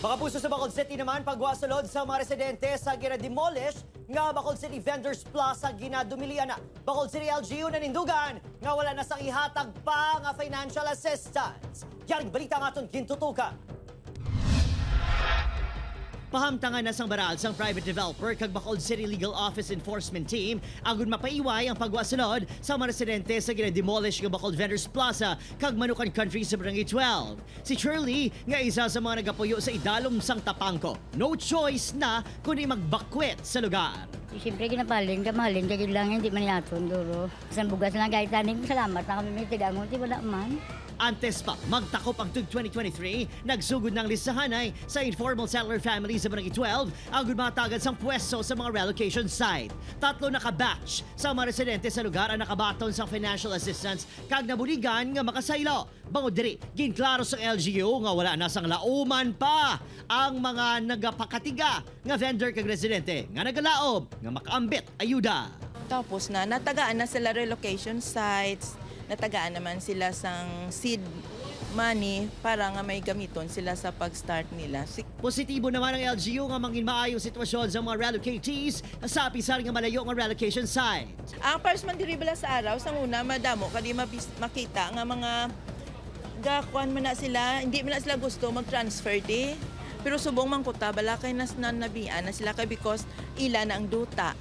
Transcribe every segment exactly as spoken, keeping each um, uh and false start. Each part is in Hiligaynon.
Mga puso, sa Bacolod City naman, pagwa sulod sa mga residente sa gina-demolish nga Bacolod City Vendors Plaza ginadumilian na. Bacolod City L G U nanindugan nga wala na sang ihatag pa nga financial assistance. Yaring balita ang aton gintutukan. Pahamtangan na sang baral sang private developer kag Bacolod City Legal Office Enforcement Team agud mapaiway ang pagwa sulod sa mga residente sa gina-demolish nga Bacolod Vendors Plaza kag Manukan Country sa Barangay twelve. Si Shirley, nga isa sa mga nagapuyo sa idalom sang Tapangco, no choice na kundi magbakwet sa lugar. Siyempre, ginapaling ka, mahalin ka, gid lang, hindi man yaton, duro. Sa bugas lang, kahit taning, salamat na kami, may tigangon, di wala man. Antes pa magtakop ang Tug twenty twenty-three, nagsugod ng listahanay sa informal settler family sa Barangay twelve ang matagad sang pwesto sa mga relocation site. Tatlo na ka batch sa mga residente sa lugar ang nakabaton sang financial assistance kag nabuligan nga makasaylo. Bangod diri, ginklaro sang L G U nga wala na sang lauman pa ang mga nagapakatiga nga vendor kag residente nga nagalaom nga makaambit ayuda. Tapos na, natagaan na sila relocation sites, natagaan naman sila sang seed money para nga may gamiton sila sa pag-start nila. Si Positibo naman ang L G U nga mangin maayo ang sitwasyon sa mga relocatees sa apisar nga malayo nga relocation site. Ang first man diri bala sa araw, sang una, madamo kadi mabis-, makita nga mga gakuan man na sila, hindi man na sila gusto mag-transfer di. Pero subong man kuta, bala kay nas-, nanabian na sila kay because ila na ang duta.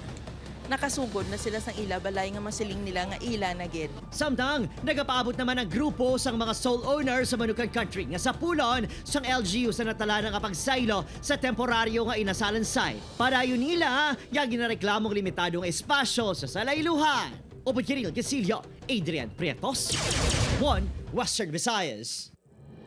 Nakasugod na sila sang ila balay nga masiling nila nga ila na gid. Samtang, nagapaabot naman ang grupo sang mga sole owner sa Manukan Country nga sapulon sang L G U sa natala na nga pagsaylo sa temporaryo nga inasalan site. Padayon nila nga ginareklamong limitado nga espasyo sa salayluhan. Upod kay Ril Gasilio, Adrian Prietos, One Western Visayas.